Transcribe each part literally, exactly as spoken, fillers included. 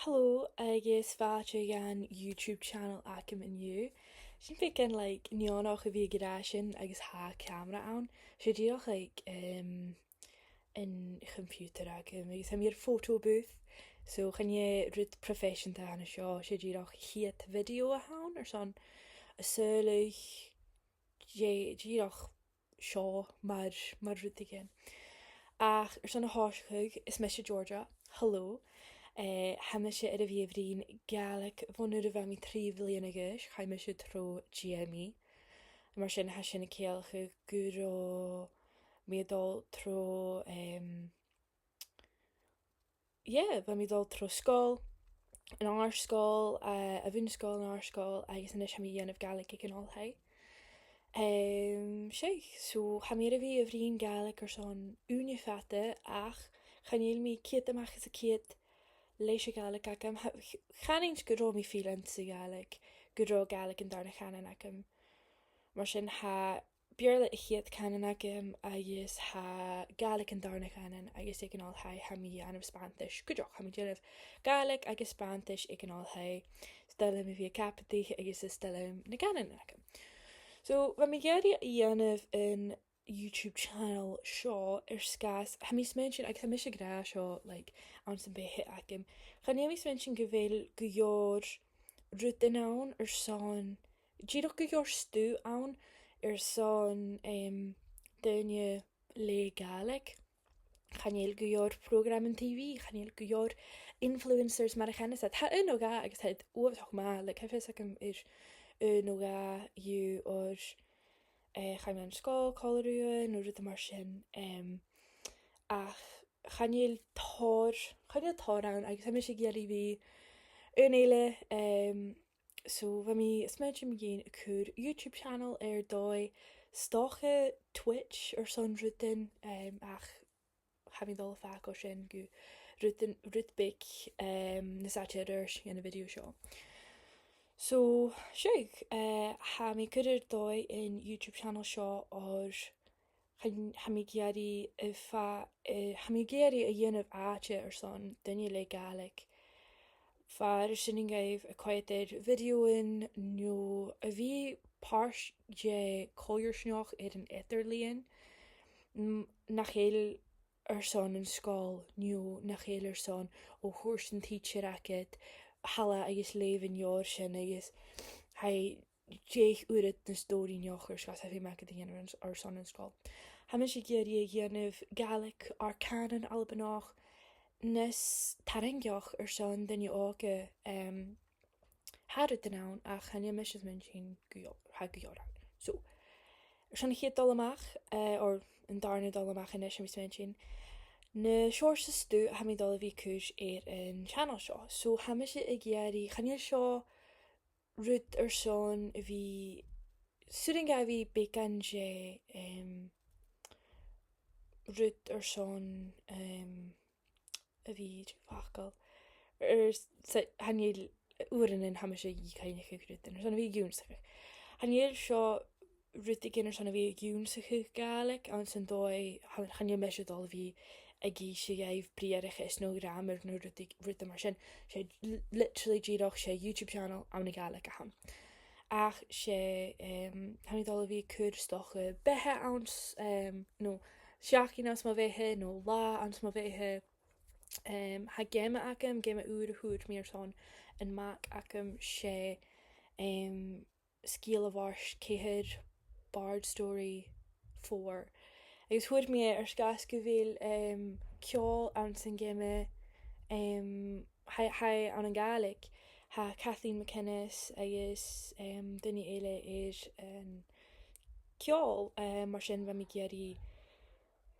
Hello, agus fàilte dhan YouTube channel agam an-diugh. Sin beagan, like, neònach a bhith ag ràdh sin agus tha camara ann. 'S e dìreach, like, um, an computer agam, agus tha mi air photo booth. So, chan e rud proifeiseanta a th' ann an seo, 's e dìreach a' chiad video a th' ann airson a shaoileadh dè, dìreach seo mar, mar rudeigin. Ach airson a thòiseachadh, is mise Georgia. Hello. Eh, tha mise air a bhith a' bruidhinn Gàidhlig bhon uair a bha mi trì bliadhna a dh'aois, chaidh mise tro G M E. Mar sin, tha sin a' ciallachadh gun robh mi a' dol tro, em, yeah, bha mi a' dol tro sgoil, an àrd-sgoil, eh, a' bhun-sgoil, an àrd-sgoil, agus a-nis tha mi a' dèanamh Gàidhlig aig an oilthigh. Em, 's e, so, tha mi air a bhith a' bruidhinn Gàidhlig airson ùine fhada, ach chan eil mi ceud a-mach às a' cheud leis a' Ghàidhlig agam. Tha, ch-, chanainn-sa gun robh mi fileanta sa Ghàidhlig, gun robh Gàidhlig an dàrna cànan agam. Mar sin, tha Beurla a' chiad chànan agam agus tha Gàidhlig an dàrna cànan, agus aig an oilthigh tha mi a' dèanamh Spàinntis cuideachd. Tha mi a' dèanamh Gàidhlig agus Spàinntis aig an oilthigh. 'S toil leam a bhith a' cabadaich agus 's toil leam na cànanan agam. So, bha mi ag iarraidh a dhèanamh an YouTube channel seo air sgàth 's, tha mi a' smaointinn, agus tha mise ag ràdh seo, like, anns a' bheatha agam. Chan eil mi a' smaointinn gu bheil gu leòr rudan ann airson, dìreach gu leòr stuth ann airson, em, daoine le Gàidhlig. Chan eil gu leòr prògraman T V, chan eil gu leòr influencers mar a chanas iad. Tha aon no dhà agus tha iad uabhasach math, like, tha fios agam air aon no dhà dhiubh oir, eh, chaidh mi dhan sgoil còmhla riutha no rudan mar sin, em, ach chan eil tòrr, chan eil tòrr ann, agus tha mise ag iarraidh a bhith aon eile, em, so bha mi a' smaointinn mu dheidhinn a' cur YouTube channel air dòigh, 's dòcha Twitch airson rudan, em, ach tha mi a' dol a dh'fhàgail sin gu rudan, rud beag, em, nas fhaide air adhart dhen a' video seo. So, seadh, eh, tha mi a' cur air dòigh an YouTube channel seo oir chan, tha mi ag iarraidh a bhith, eh, tha mi ag iarraidh a dhèanamh àite airson daoine le Gàidhlig. Far a bheil sinn a' coimhead air videothan no a bhith pàirt de choimhearsnachd air an eadar-lìon, m-, nach eil airson an sgoil, no nach eil airson, o, thuirt an tidsear agad, thalla agus leugh an leabhar sin, agus tha e deich uairead nas dòrainne air sgàth 's a bhith mi agad a dhèanamh airson, airson an sgoil. Tha mise ag iarraidh a dhèanamh Gàidhlig, ar cànan Albannach, nas tarraingiche airson daoine òga, em, tha rudan ann, ach chan eil mise a' smaointinn gu leòr, tha gu leòr ann. So, airson a' chiad dol a-mach, eh, or an dàrna dol a-mach a-nis, tha mi a' smaointinn, na seòrsa stuth a tha mi dol a bhith a' cur air an channel seo. So, tha mise ag iarraidh, chan eil seo rud airson a bhith, 's urrainn dha bhith beagan de, em, rud airson, em, a bhith ri fhàgail. Air s-, chan eil, uaireannan tha mise a' cuimhneachadh rudan airson a bhith ag ionnsachadh. Chan eil seo rudeigin airson a bhith ag ionnsachadh Gàidhlig, anns an dòigh, chan, chan eil mise a' dol a bhith ag innse dhuibh briathrachas no grammar no rudeig-, rudan mar sin. 'S e l-, literally dìreach, 's e YouTube channel ann an Gàidhlig a th' ann. Ach 's e, em, tha mi dol a bhith a' cur 's dòcha beatha anns, em, no seachdain anns mo bheatha, no latha anns mo bheatha. Em, tha geama agam, geama ùr a fhuair mi airson am Mac agam, 's e, em, Sgeul a' Bhàird Ceithir, Bard Story four. Agus fhuair mi e air sgàth 's gu bheil, em, ceòl anns a' gheama, em, tha, tha e ann an Gàidhlig, tha Kathleen MacInnes agus, em, duine eile air an ceòl, em, mar sin bha mi ag iarraidh,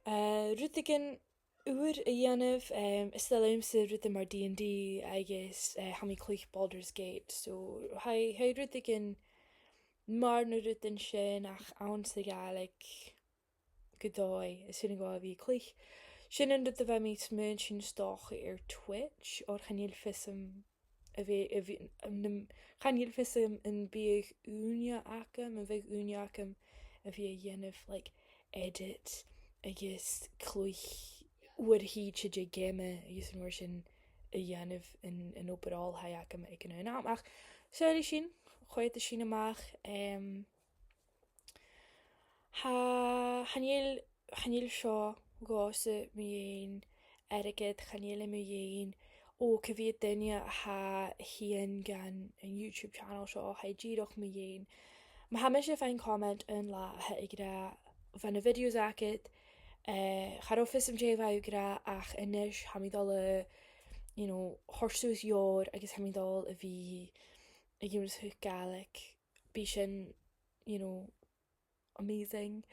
eh, rudeigin ùr a dhèanamh, em, is toil leamsa rudan mar D and D agus, eh, tha mi a' cluich Baldur's Gate, so tha, tha rudeigin mar na rudan sin ach anns a' Ghàidhlig gu dòigh, is urrainn dhomh a bhith a' cluich. Sin an rud a bha mi a' smaointinn 's dòcha air Twitch, oir chan eil fhios agam a bhith, a bhith, an, an, chan eil fhios agam am biodh ùine agam, am biodh ùine agam a bhith a' dèanamh, like, edit agus cluich uair a thìde de gheama agus an uair sin a dhèanamh an, an obair oilthigh agam aig an aon àm. Ach, saoilidh sinn, choimhead sinn a-mach, em, tha, chan eil, chan eil seo dhòmhsa mu dheidhinn airgead, chan eil e mu dheidhinn, o, cia mheud duine a tha a' tighinn dhan an YouTube channel seo, tha e dìreach mu dheidhinn. Ma tha mise a' faighinn comment aon latha a tha ag ràdh, bha na videos agad, eh, cha robh fios agam dè bha thu ag ràdh, ach a-nis tha mi a' dol a, you know, thoirt suas leabhar agus tha mi a' dol a bhith ag ionnsachadh Gàidhlig, bidh sin, you know, amazing.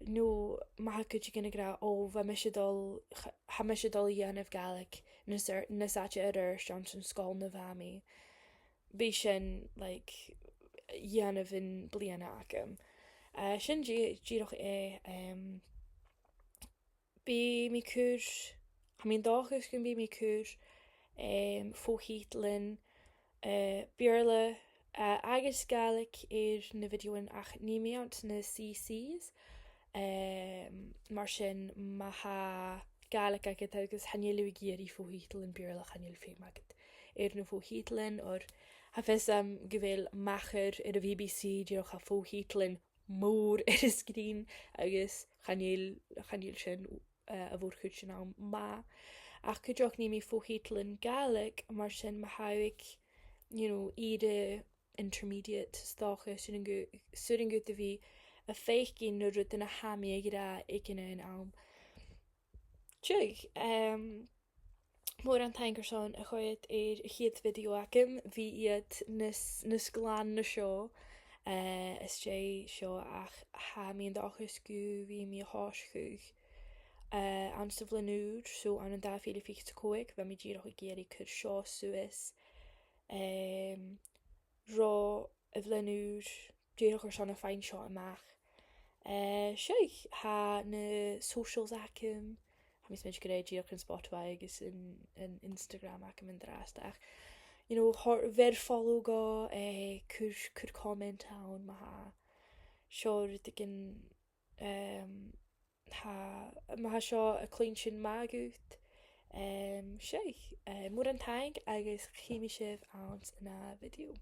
No ma tha cuideigin ag ràdh, o, bha mise a' dol, ch-, tha mise a' dol a dhèanamh Gàidhlig nas fhear-, nas fhaide air adhart anns an sgoil na bha mi. Bidh sin, like, dhèanamh am bliadhna agam. Eh, sin dì-, dìreach e, em, bidh mi a' cur, tha mi an dòchas gum bi mi a' cur, em, fo-thiotalan, eh, Beurla, eh, agus Gàidhlig air na videothan, ach nì mi anns na C Cs, em, mar sin ma tha Gàidhlig agad agus chan eil thu ag iarraidh fo-thiotalan Beurla, chan eil feum agad air na fo-thiotalan, oir tha fios agam gu bheil Machair air a' B B C dìreach a' fo-thiotalan mòr air an sgrìn agus chan eil, chan eil sin, eh, a' mhòr-chuid den àm math. Ach cuideachd nì mi fo-thiotalan Gàidhlig, mar sin ma tha thu aig, you know, ìre intermediate, 's dòcha, 's urrainn dhut, 's urrainn dhut a bhith a' faicinn na rudan a tha mi ag ràdh aig an aon àm. Seadh, em, mòran taing airson a choimhead air a' chiad video agam, bha iad nas, nas glan na seo, eh, às dèidh seo, ach tha mi an dòchas gu bheil mi a' tòiseachadh, eh, anns a' bhliadhna ùr, so ann an dà mhìle fichead 's a còig, bha mi dìreach ag iarraidh cur seo suas, em, ro a' bhliadhna ùr, dìreach airson a' faighinn seo a-mach. Eh, seadh, tha na socials agam, tha mi a' smaointinn gur e dìreach an Spotify agus an, an Instagram agam an-dràsta. Ach, you know, thoir-, bheir follow dhomh, eh, cuir, cuir comment ann, ma tha seo rudeigin, em, tha, ma tha seo a' cluinntinn math dhut, em, seadh, eh, mòran taing agus chì mi sibh anns an ath video.